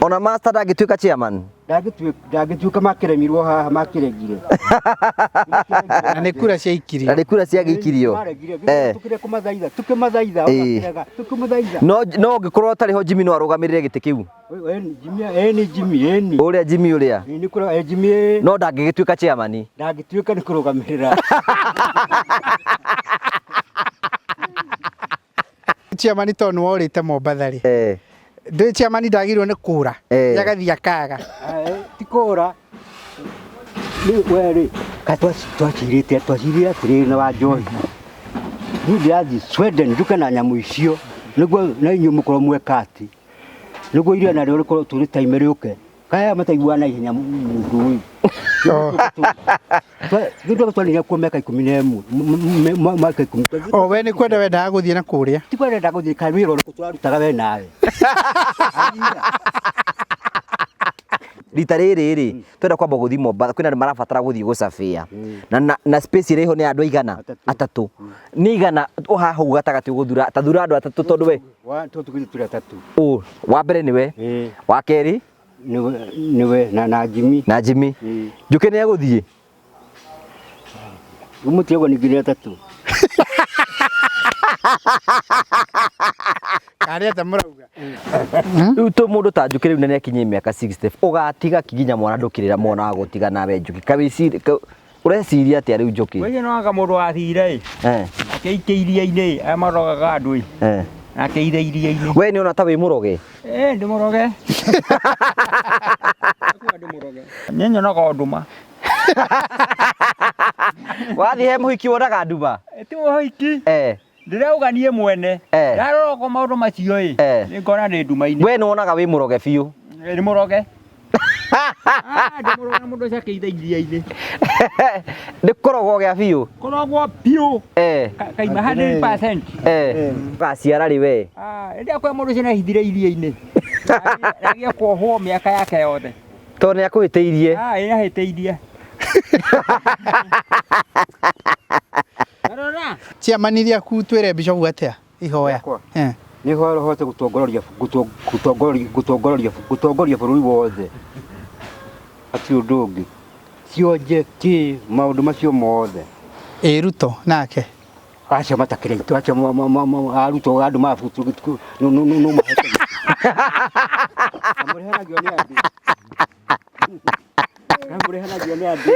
Ona master ndangĩtuĩka chairman. Ndangĩtuĩka makĩremirwo haha makĩregire. Na nĩ kura ciaikirio. Na nĩ kura ciagĩikirio. Maregire. Eh. Tukire kũmathaitha, tukĩmathaitha, Ĩĩ. makĩrega, tukĩmũthaitha. No ũngĩkorwo ũtarĩ ho Jimmy no arũgamĩrĩre gĩtĩ kĩu. Ĩni Jimmy, ĩni Jimmy, ĩni. Ũrĩa Jimmy ũrĩa. Nĩ kũra eh, Jimmy ĩ. No ndangĩgĩtuĩka chairman. Ndangĩtuĩka nĩ kũrũgamĩrĩra. Chairman tondũ nĩ worĩte Mombatha rĩ. Eh. Ndũĩ chairman ndagĩrĩirwo nĩ kũra. Eh. Agathiĩ akaga. Eh, ti kũra. Rĩu we rĩ, kaĩ twacirĩte twacirire atĩrĩrĩ na Wanjohi. Niĩ ndĩrathiĩ Sweden njuke na nyamũ icio nĩguo na inyuĩ mũkorwo mweka atĩ nĩguo iria narĩo rĩkorwo tũrĩ time rĩũke. Kaya mataiguaga na ihenya mũndũ ũyũ. Nĩ twanire kuo mĩaka 11, mĩaka 10. O we nĩ kwenda wendaga gũthiĩ na kũrĩa. Ti kwenda ndendaga gũthiĩ, kaĩ wĩra ũrĩkũ tũrarutaga we nawe? Rita rĩrĩ rĩ, twenda kwamba gũthiĩ Mombatha, kwĩna andũ marabatara gũthiĩ gũcabĩa. Na space ĩrĩa ĩho nĩ andũ aigana? Atatũ. Nĩ igana haha ũguo gatagatĩ ũgũthura, ta thura andũ atatũ tondũ we. Wa, tũtugire tũrĩ atatũ. Ũ, wa mbere nĩwe. Wa kerĩ? Nĩwe, nĩwe na na Jimmy. Na Jimmy. Njũkĩ nĩ egũthiĩ? Mũtige ũguo ningĩ nĩ atatũ. Karĩ atĩa mũrauga? Rĩu tũ mũndũ ta Njũkĩ rĩu na nĩ akinyie mĩaka 60 ũgatiga kĩ nginya mwana ndũkĩrĩra mwana wa gũtiga nawe Njũkĩ kawĩciri ũreciria atĩa rĩu Njũkĩ? Wewe no anga mũndũ wathire ĩ akĩikia iria-inĩ aya marogaga andũ ĩ akĩire iria-inĩ. We nĩ ona ta wĩ mũroge? Eh, ndĩ mũroge. Ndĩ mũroge. Niĩ nyonaga o nduma. Wathiĩ he mũhiki wonaga nduma? Ti mũhiki. Ndĩrauga niĩ mwene. Ndarora ũguo maũndũ macio ĩ, nĩ ngona ndĩ nduma-inĩ. We nĩ wonaga wĩ mũroge biũ? Nĩ mũroge. Ah, ndĩ mũroge na mũndũ ũcio akĩitha iria-inĩ. Nĩ kũrogwo gĩa biũ? Kũrogwo biũ. Kaima 100%. Ũgaciara rĩ we? Ah, rĩrĩa kwa mũndũ ũcio nĩahithire iria-inĩ. Agĩe kuohwo mĩaka yake yothe. Tondũ nĩ akũhĩtĩirie. Ah, ĩ ahĩtĩirie. Rora. Chairman rĩaku twĩre Bishop atĩa ihoya. Rĩakwa? Nĩ hoya ũhote gũtongoria gũtongoria gũtongoria gũtongoria bũrũri wothe. Hatirĩ ũndũ ũngĩ. Cionje kĩ maũndũ macio mothe. Ĩ Ruto nake? Acio matakĩrĩ aitũ acio arutwo andũ mabutu no no no mahete. Mũrĩhanagio nĩ andũ. Mũrĩhanagio nĩ andũ.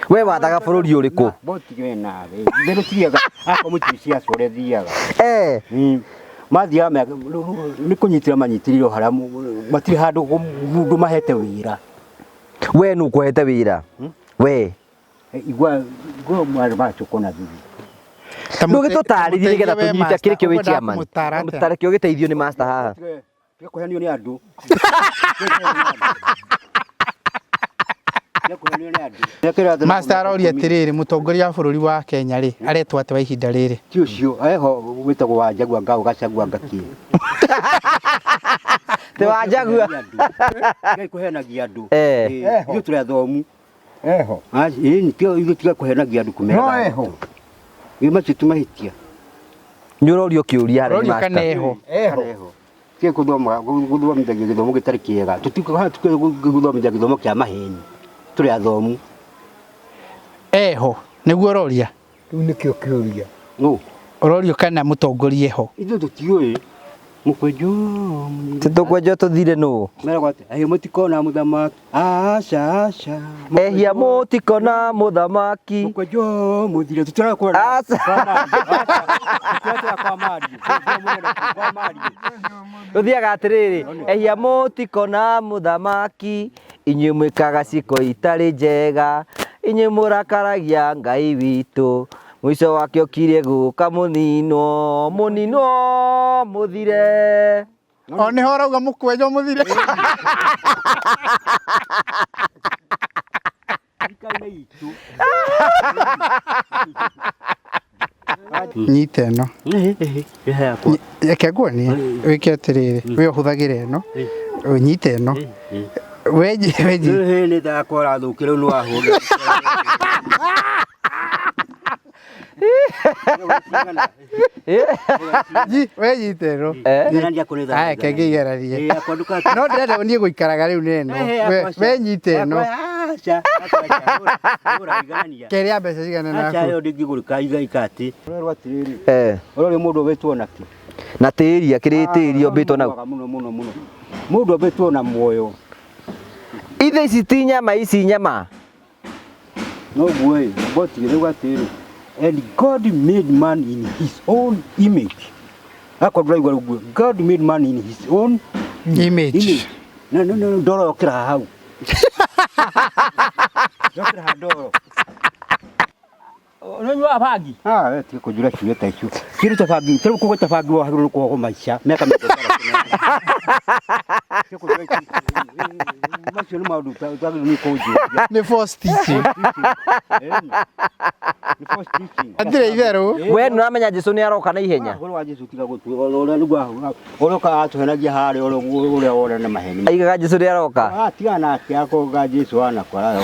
We wathaga bũrũri ũrĩkũ? Boti we nawe. Ithe tũthiaga akorwo mũtiũĩ ciaca ũrĩa thiaga. Mathiaga nĩ kũnyitĩra manyitĩrĩirwo harĩa matirĩ handũ mũndũ mahete wĩra. We nũ ũkũhete wĩra? We. Igua igua mwarĩ maracukwo na thutha. Ndũgĩtũtarĩrie nĩgetha tũnyite kĩrĩ kĩo wĩ chairman. Mũtareke ũgĩteithio nĩ master haha. Tiga kũhenio nĩ andũ. Tiga kũhenio nĩ andũ. Master aroria atĩrĩrĩ, mũtongoria wa bũrũri wa Kenya rĩ, aretwo atĩa wa ihinda rĩrĩ? Ti ũcio, eho wĩtagwo Wanjagua Ngau Gacagua Ngakĩ. Ti Wanjagua. Tigai kũhenagia andũ. Ithuĩ tũrĩ athomu. Eho. Ĩni ithuĩ tiga kũhenagia andũ kũmera. No eho. Ĩ macio ti mahĩtia. Nĩ ũrorio kĩũria harĩa Ũrorio master. kana eho. Eho. Tiga gũthoma gũthomithagio gĩthomo gĩtarĩ kĩega. Tũtigũthomithia gĩthomo kĩa maheni. Tũrĩ athomu. Eho nĩguo ũroria? Rĩu nĩkĩo kĩũria. Nũ? Ũrorio kana mũtongoria eho. Ithuĩ tũtiũĩ. Mũkwenjwo. Tũkwenjwo tũthire nũ? Meragwo atĩ ehia mũtikona mũthamaki. Aca aca. Ehia mũtikona mũthamaki. Mũkwenjwo mũthire. Tũtiraga kwa. Aca. Tũtiraga kwa Mario. Kwa Mario. Tũthiaga atĩrĩrĩ, ehia mũtikona mũthamaki, inyuĩ mwĩkaga ciĩko itarĩ njega, inyuĩ mũrakaragia Ngai witũ, mũico wake ũkirie gũka mũninwo, mũninwo mũthire. O nĩho ũrauga mũkwenjwo mũthire. Nyita ĩno. Reke nguonie wĩke atĩrĩrĩ, we ũhũthagĩra ĩno, nyita ĩno. Wenji wenji. Nĩ ndakora thũkĩ rĩu nĩ wahũra. Ji, we nyite ĩno. Igerania kũrĩ tha. Aya, kenge igeranie. Ĩĩ, akwa nduka. No ndĩrenda niĩ gũikaraga rĩu nĩ ĩno. We nyite ĩno. Aca, aca, hũra igerania. Kerĩa mbeca cigana Aca, naku. ĩyo ndĩngĩgũrĩka igaika atĩ. Ũrerwo atĩrĩrĩ. Eh. Ũrerwo mũndũ ũmbĩtwo nakĩ? Na tĩri akĩrĩ tĩri ũmbĩtwo nau. Mũno mũno mũno. Mũndũ ũmbĩtwo na muoyo. Ithe ici ti nyama ici nyama. Noguo ĩ, boti rĩu atĩrĩ. And God made man in his own image. Akorwo ndũraigua ũguo. God made man in his own Image. image. No, no, no, ndoro yokĩra hau. Yokĩra ha ndoro. Ũnyuaga bangi? Ah, we tiga kũnjũra ciugo ta icio. Kĩndũ ta bangi, ta rĩu kũgweta bangi wagĩrĩirwo nĩ kũhogwo maica mĩaka 60. Tiga kũnjũra icio. Macio nĩ maũndũ ũtagĩrĩirwo nĩ kũnjũria. Nĩ force teaching. Nĩ false teaching. Hatirĩ itherũ. We nĩũramenya Jesu nĩ aroka na ihenya. Ũhoro wa Jesu tiga gũtua ũrĩa nĩguo ũrĩa ũkaga atũhenagia harĩa ũrĩa ũrĩa wona na maheni. Aigaga Jesu nĩ aroka. Ah, tiga nake akoga Jesu anakwara.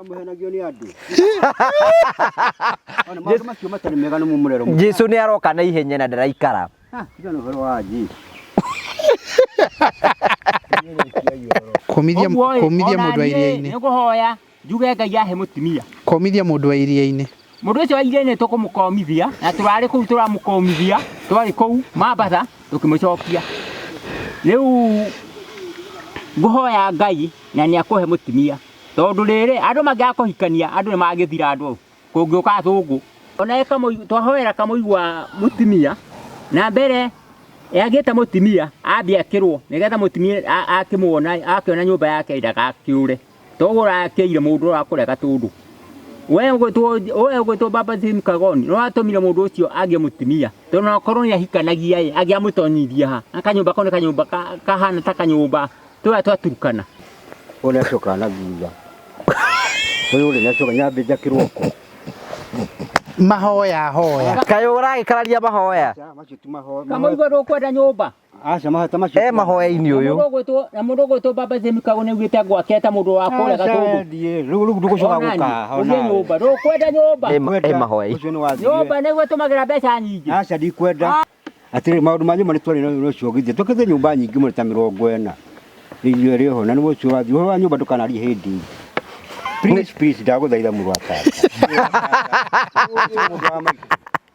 Mũhenagio nĩ andũ. Ona maũndũ macio matarĩ mega nĩ mũmũrero. Jesu nĩ aroka na ihenya na ndaraikara. Ah, tiga na ũhoro wa Jesu. Kũmithia Ũguo ĩ, kũmithia ona mũndũ wa niĩ iria-inĩ. Nĩ ngũhoya njuge Ngai ahe mũtumia. Kũmithia mũndũ wa iria-inĩ. Mũndũ ũcio wa iria-inĩ tũkũmũkomithia na tũrarĩ kũu tũramũkomithia twarĩ kũu Mombasa tũkĩmũcokia. Rĩu ngũhoya Ngai na nĩ akũhe mũtumia tondũ rĩrĩ andũ mangĩaga kũhikania andũ nĩ magĩthira andũ kũngĩũka athũngũ. Ona twahoera kamũigua mũtumia na mbere yagĩte mũtumia ambie akĩrwo nĩgetha mũtumia akĩmuona akĩona nyũmba yake ndagakĩũre toguo ũrakĩire mũndũ ũrakũrega gatũndũ. We ũgwĩtwo Baba Sim Kagoni no atũmire mũndũ ũcio agĩe mũtumia tondũ no korwo nĩ ahikanagia ĩ angĩamũtonyithia ha na kanyũmba kau nĩ kanyũmba kahana ta kanyũmba tũrĩa twaturukana. Ũyũ nĩacokaga na thutha. Ũyũ rĩ nĩacoka nyambe njakĩrwo kũ. Mahoya hoya. Kaĩ ũragĩkararia mahoya? Aca, macio ti mahoya. Kamũigua ndũkwenda nyũmba. Aca, mahoya ta macio. E mahoya-inĩ ũyũ. Na mũndũ ũgwĩtwo Baba Sim Kagoni augĩte ngwake ta mũndũ wa kũrĩa gatũndũ. Rĩu rĩu ndũgũcoka gũka Ũgĩe nyũmba ndũkwenda nyũmba. E mahoya-inĩ. Ũcio nĩ wathire. Nyũmba nĩguo ĩtũmagĩra mbeca nyingĩ. Aca ndikwenda. Atĩrĩ maũndũ ma nyũmba nĩ twarĩ na ũcio ũgithie. Twakĩte nyũmba nyingĩ mũno ta 40. Irio ĩrĩ ho na nĩ ũcio wathiĩ. Ũhoro wa nyũmba ndũkanarie hĩndĩ ĩngĩ. Please, please ndagũthaitha mũrũ wa tata.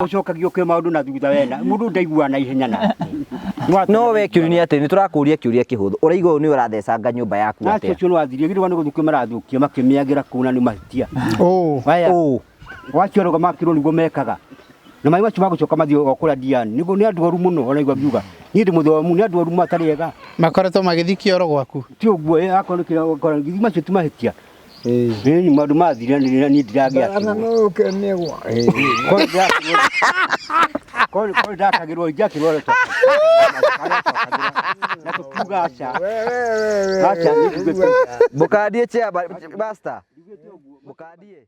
Ũcokagio kwĩ maũndũ na thutha wena. Mũndũ ndaiguaga na ihenya nake. No we kĩũria nĩ atĩ nĩ tũrakũria kĩũria kĩhũthũ. Ũraigua ũyũ nĩ ũrathecanga nyũmba yaku Acio atĩa? ũcio nĩ wathirie githĩ nĩ gũthũkia marathũkia makĩmĩagĩra kũu na nĩ mahĩtia. Ũ. Aya. Ũ. Wacio arũga makĩrwo nĩguo mekaga. Na maĩ macio magũcoka mathiĩ o kũrĩa Diani. Nĩguo nĩ andũ oru mũno ona igua ngiuga. Niĩ ndĩ mũthomu nĩ andũ oru matarĩ ega. Makoretwo magĩthiĩ kĩoro gwaku. Ti ũguo ĩ akorwo nĩ kĩrĩa akorwo githĩ macio ti mahĩtia. Ĩĩ maũndũ mathira nĩ niĩ ndiragĩakĩrwo. Korwo ndakagĩrwo ingĩakĩrwo na tũkiuga aca. Aca nĩ nduge Mũkandie chair master. Mũkandie.